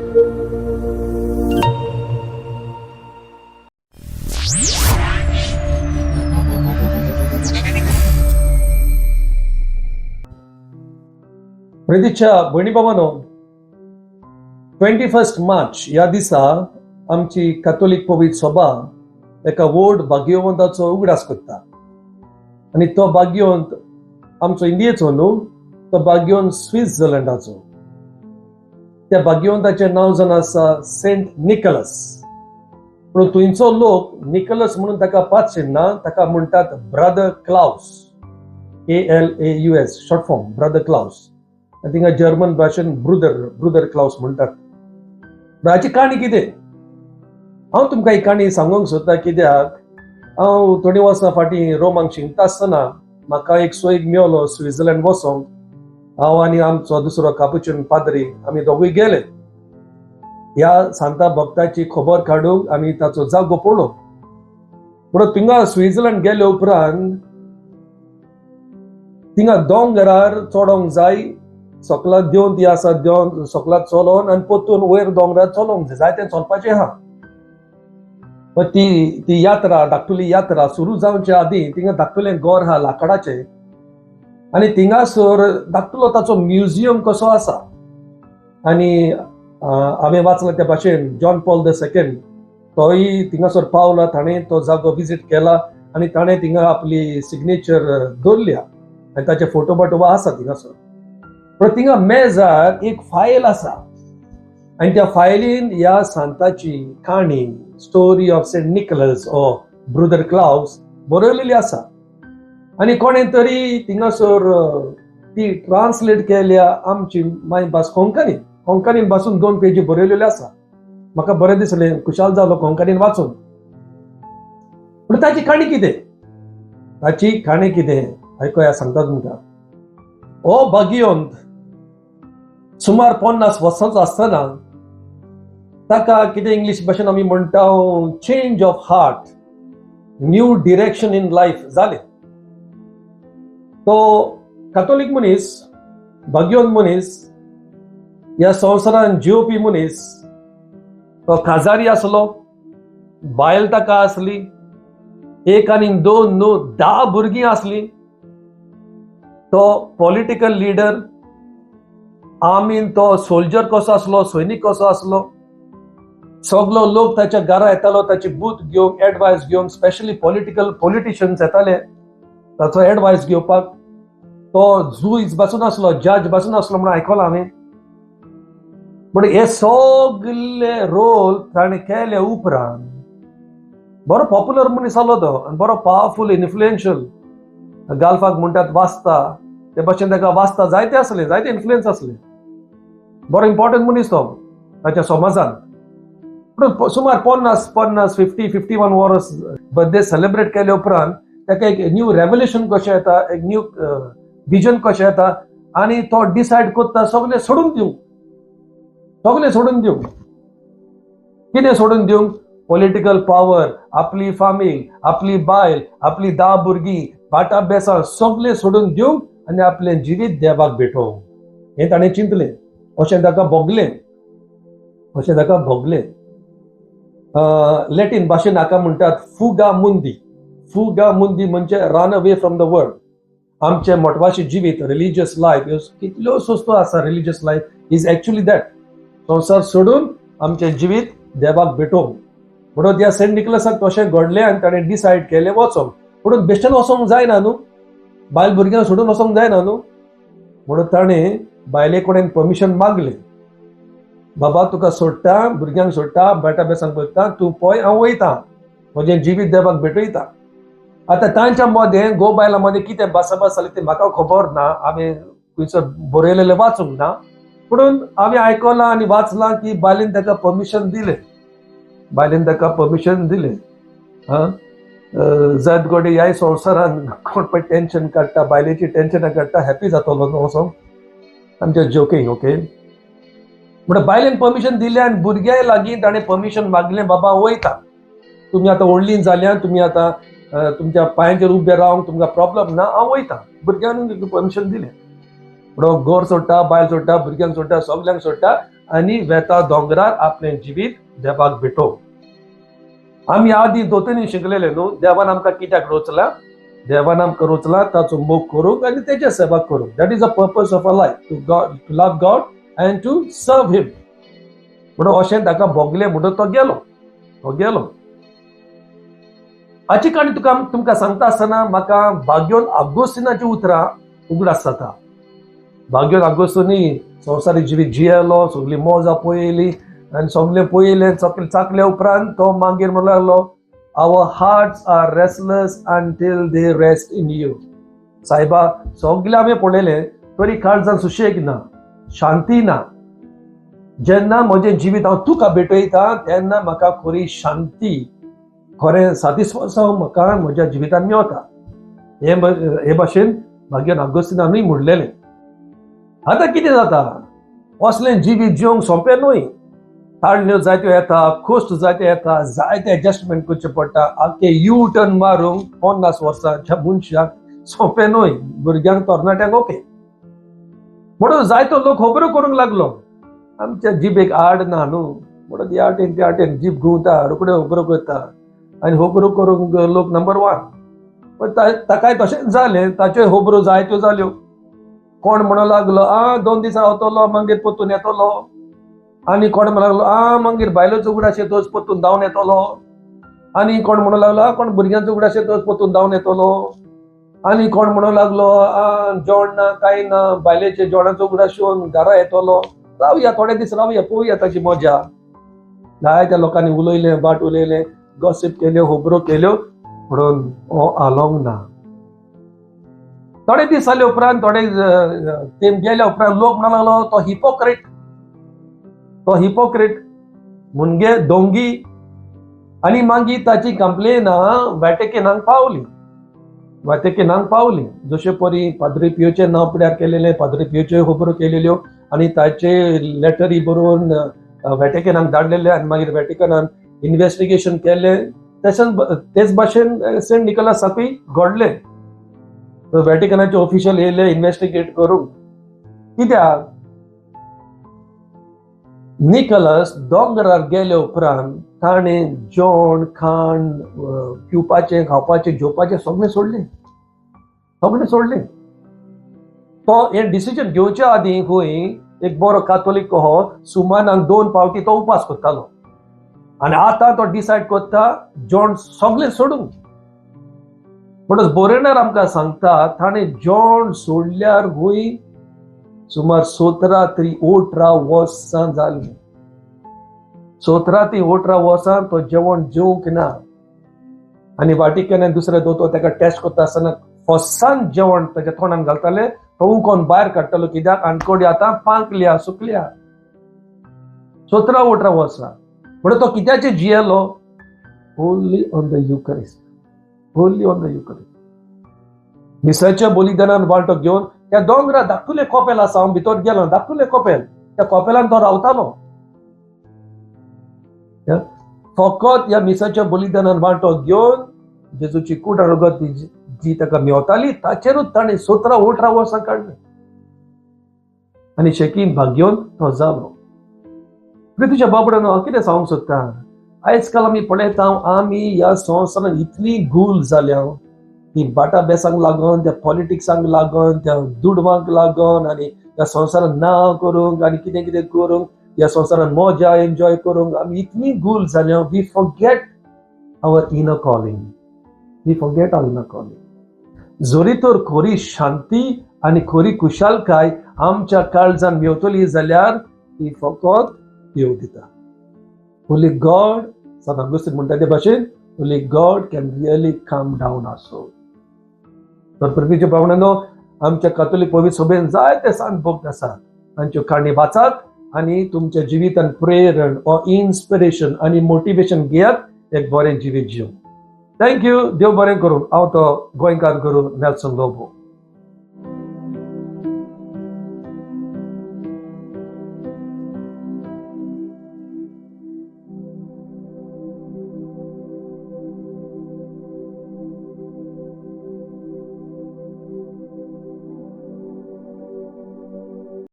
प्रितीच्या भयणी बाबानो, 21 मार्च ह्या दिसा आमची कातोलीक पवित्र सभा एका व्हड भाग्यवंताचो उगडास करता आनी तो भाग्यवंत आमचो इंडियेचो न्हू, तो भाग्यवंत स्वित्झर्लंडाचो. त्या भाग्यवंताचें नांव जावन आसा सेंट निकलस. पूण थंयचो लोक निकलस म्हणून ताका पातशेना, ताका म्हणटात Brother Klaus, Klaus, short form Brother Klaus. आनी थिंगा जर्मन भाशेन ब्रुदर क्लाउस म्हणटात. हाची काणी कितें, हांव तुमकां ही काणी सांगूंक सोदता कित्याक हांव थोडीं वर्सां फाटीं रोमाक शिकता आसतना म्हाका एक सोयीक मेवलो स्वित्झर्लंड वचोंक. हांव आनी आमचो दुसरो कापुचीन पाद्री आमी दोगूय गेले ह्या सांता भक्ताची खबर काडूंक आनी ताचो जागो पळोवंक. म्हणून थिंगा स्वित्झर्लंड गेले उपरांत थिंगा दोंगरार चडोंक जाय, सकला देंवन ती आसा, देंवन सकला चलोन आनी परतून वयर दोंगरार चलोंक जाय, जायतें चलपाचें आहा. ती ती यात्रा, धाकटुली यात्रा सुरू जावचे आदीं थिंगा धाकटुलें घर आहा लाकडाचें आनी थिंगासर धाकटुलो ताचो म्युझियम कसो आसा. आनी हांवें वाचलां त्या भाशेन जॉन पॉल the second तोय थिंगासर पावला, ताणें तो जागो विजीट केला आनी ताणें थिंगा आपली सिग्नेचर दवरल्या आनी ताचे फोटो बाटो आसा थिंगासर. पूण थिंगा मेजार एक फायल आसा आनी त्या फायलीन ह्या सांताची काणी, स्टोरी ऑफ सेंट निकलस ओ ब्रुदर क्लाउस बरयलेली आसा. आनी कोणें तरी थिंगासर ती ट्रान्सलेट केल्या आमची मायभास कोंकणीन. कोंकणीन भासून 2 पेजी बरयलेल्यो आसा. म्हाका बरें दिसलें, खुशाल जालो कोंकणीन वाचून. पूण ताची काणी कितें, ताची काणी कितें आयकोया, सांगता तुमकां. हो भाग्यवंत सुमार 50 वर्सांचो आसतना ताका कितें इंग्लीश भाशेन आमी म्हणटा change of heart, new direction in life जालें. तो कातोलीक मनीस, भाग्यवंत मनीस, ह्या संवसारान जिवपी मनीस, तो काजारी आसलो, बायल ताका आसली, 1 आनी 2 न्हू 10 भुरगीं आसलीं. तो पॉलिटिकल लिडर, आर्मीन तो सोल्जर कसो आसलो, सैनीक कसो आसलो. सगलो लोक ताच्या घरा येतालो ताची बूथ घेवंक, एडवायस घेवंक, स्पेशली पॉलिटिशियन्स येताले ताचो एडवायस घेवपाक. तो जुईज बासून आसलो, जज बासून आसलो म्हणून आयकलां हांवें. पूण हे सगले रोल ताणें केले उपरांत बरो पॉप्युलर मनीस जालो तो आनी बरो पावरफूल, इन्फ्लुएन्शियल. गाल्फाक म्हणटात वाचता, ते भाशेन ताका वाचता जायते आसले, जायते इन्फ्लुएन्स आसले. बरो इम्पॉर्टंट मनीस तो ताच्या समाजान. पूण सुमार 50 51 वर्स बर्थडे सेलिब्रेट केले उपरांत ताका एक न्यू रेवल्युशन कशें येता, एक न्यू विजन कशें येता आनी तो डिसायड करता सगळें सोडून दिवंक, सगळें सोडून दिवंक. कितें सोडून दिवंक? पॉलिटिकल पावर, आपली फामील, आपली बायल, आपली 10 भुरगीं, बाटा बेसां सगळें सोडून दिवंक आनी आपलें जिवीत देवाक भेटोवंक. हें ताणें चिंतलें, अशें ताका भोगलें, अशें ताका भोगलें. लॅटीन भाशेन हाका म्हणटात फुगा मुंदी. फुगा मुंदी म्हणजे run away from the world. आमचें मोटवाशी जिवीत, रिलीजियस लायफ, कितल्यो वस्तू आसा, religious life is actually that, संवसार सोडून आमचें जिवीत देवाक भेटोवंक. म्हणून त्या सेंट निकलसाक तशें घडलें आनी ताणें डिसायड केलें वचोंक. म्हणून बेश्टेन वचोंक जायना न्हू, बायल भुरग्यांक सोडून वचोंक जायना न्हू, म्हणून ताणें बायले कडेन परमिशन मागलें. बाबा तुका सोडटा, भुरग्यांक सोडटा, बेटा बेसांक पळयता, तूं पळय, हांव वयता, म्हजें जिवीत देवाक भेटयता. आतां तांच्या मदें गो बायलां मदें कितें भासाभास जाली ती म्हाका खबर ना, हांवें खंयसर बरयलेलें वाचूंक ना, पुणून हांवें आयकलां आनी वाचलां की बायलेन ताका परमिशन दिलें, बायलेन ताका परमिशन दिलें. आं जायत घडये ह्याय संवसारान कोण पळय टेंशन काडटा, बायलेची टेंशनां काडटा, हॅपी जातलो न्हू असो. आम जस्ट जोकींग, ओके. म्हणटा बायलेन परमिशन दिलें आनी भुरग्यां लागीं ताणें परमिशन मागलें, बाबा वयता, तुमी आतां व्हडलीं जाल्यां, तुमी आतां तुमच्या पांयांचेर उबे रावंक तुमकां प्रॉब्लम ना, हांव वयता. भुरग्यांनी परमिशन दिलें. म्हणून घर सोडटा, बायल सोडटा, भुरग्यांक सोडटा, सगल्यांक सोडटा आनी वेता दोंगरार आपलें जिवीत देवाक भेटोवंक. आमी आदी दोतोनी शिकलेले न्हू, देवान आमकां कित्याक रोचला? देवान आमकां रोचला ताचो मोग करूंक आनी तेच्या सेवा करूंक. That is a purpose of a life, to God, to love God and to serve him. म्हणून अशें ताका भोगलें म्हणून तो गेलो, तो गेलो. हाची काणी तुका तुमकां सांगता आसतना म्हाका भाग्योन आगोस्तिनाची उतरां उगडास जाता. भाग्योन आगोस्तिनी संवसारीक जिवीत जियेलो, सगळी मजा पळयली आनी सगळें पळयलें, सगळें चाकल्या उपरांत तो मागीर म्हणूंक लागलो, "Our hearts are restless until they rest in you." सायबा, सगळें आमी पळयलें तरी काळजान सुशेग ना, शांती ना. जेन्ना म्हजें जिवीत हांव तुका भेटयता तेन्ना म्हाका खरी शांती, खरें सातिस्फाक्शन म्हाका म्हज्या जिवितान मेवता. हे हे भाशेन मागीर आगोस्तिनानूय म्हणलेलें. आतां कितें जाता, असलें जिवीत जिवंक सोंपें न्हय. ताळण्यो जायत्यो येता, खोस्ट जायत्यो येता, जायते एडजस्टमेंट करचें पडटा. आख्खे यू टर्न मारूंक 50 वर्सांच्या मनशाक सोंपें न्हय. भुरग्यांक, तरणाट्यांक ओके. म्हणून जायतो लोक खबरो करूंक लागलो. आमच्या जिबेक आड ना न्हू, म्हणून ह्या वाटेन त्या वाटेन जीब घुंवता, रोखड्यो खबरो करता आनी खबरो करूंक लोक नंबर वन. पण ताकाय तशेंच जालें. ताच्यो खबरो जायत्यो जाल्यो. कोण म्हणूंक लागलो, आ 2 दीस रावतलो, मागीर परतून येतलो. आनी कोण म्हणूंक लागलो, आ मागीर बायलेचो उगडास येतच परतून धांवन येतलो. आनी कोण म्हणूंक लागलो, आ कोण भुरग्यांचो उगडास येतच परतून धांवन येतलो. आनी कोण म्हणूंक लागलो, आ जेवण ना, कांय ना, बायलेचे जेवणाचो उगडास येवन घरा येतलो, रावया थोडे दीस, रावया, पळोवया ताची मजा. जायत्या लोकांनी उलयलें, वाट उलयलें, गॉसीप केल्यो, खबरो केल्यो. म्हणून हो आलोंक ना. थोडे दीस जाले उपरांत, थोडे तेंप गेल्या उपरांत लोक म्हणूंक लागलो, तो हिपोक्रेट, तो हिपोक्रेट मुनगे दोंगी. आनी मागीर ताची कंप्लेनां वॅटिकनाक पावली, वॅटिकनाक पावली. जशे परी पाद्री पियोचें नांव पिड्यार केलेलें, पाद्री पियोच्यो खबरो केलेल्यो आनी ताचे लेटरी बरोवन वॅटिकनाक धाडलेले आनी मागीर वॅटिकनान इन्व्हेस्टिगेशन केलें. तशेंच तेच भाशेन सेंट निकोलासाकूय घडलें. वॅटिकनाचे ऑफिशियल येयले इन्व्हेस्टिगेट करूंक. कित्याक निकलस दोंगरार गेले उपरांत ताणें जेवण खाण, पिवपाचें, खावपाचें, जेवपाचें सगळें सोडलें, सगळें सोडलें. तो हें डिसिजन घेवच्या आदीं खंय एक बरो कातोलीक कहो सुमानाक दोन पावटी तो उपास करतालो आनी आतां तो डिसायड करता जेवण सगळें सोडूंक. म्हणून बोरेनर आमकां सांगता, ताणें जेवण सोडल्यार खंय सुमार 17 ते 18 वर्सां जालीं. 17 ते 18 वर्सां तो जेवण जेवंक ना. आनी वाटिकनान दुसरे दोतोर ताका टेस्ट करता आसतना फोर्सान जेवण ताच्या तोंडान घालताले, तो उकोन भायर काडटालो. कित्याक आनकोडी आतां पांकल्या, सुकल्या. 17-18 वर्सां म्हणून तो कित्याचे जियेलो? Only on the Eucharist, only on the Eucharist. मिसाच्या बलिदानान वांटो घेवन त्या दोंगरा धाकटुलें कोपेल आसा, हांव भितर गेलो, धाकटुलें कोपेल, त्या कोपेलान तो रावतालो. फकत ह्या मिसाच्या बलिदानान वांटो घेवन जेजूची कूड रगत जी ताका मेवताली ताचेरूच ताणें 17-18 वर्सां काडली आनी शेकीन भाग्योन तो जालो. प्रितीच्या बाबड्यानो, हांव कितें सांगूंक सोदता, आयज काल आमी पळयता, आमी ह्या संवसारान इतली गुल जाल्या ती बाटा बेसांक लागून, त्या पॉलिटिक्सांक लागून, त्या दुडवांक लागून आनी ह्या संवसारान नांव करूंक आनी कितें कितें करूंक, ह्या संवसारान मजा एन्जॉय करूंक आमी इतली गुल जाल्या. We forget our inner calling, we forget our inner calling. जरी तर खरी शांती आनी खरी खुशालकाय आमच्या काळजान मेवतली जाल्यार ती फकत देव दिता. ओनली गॉड. सांत अगुस्तीन म्हणटा ते भाशेन, only God can really calm down our soul. तर प्रितीच्या भावणांनो, आमच्या कातोलीक पवित्र सभेन जायते सांत भक्त आसात. तांच्यो काणी वाचात आनी तुमच्या जिवितान प्रेरण ओ इन्स्पिरेशन आनी मोटिवेशन घेयात एक बरें जिवीत जिवन. Thank you. देव बरें करूं. हांव तो गोंयकार गुरू नेल्सन लोबो.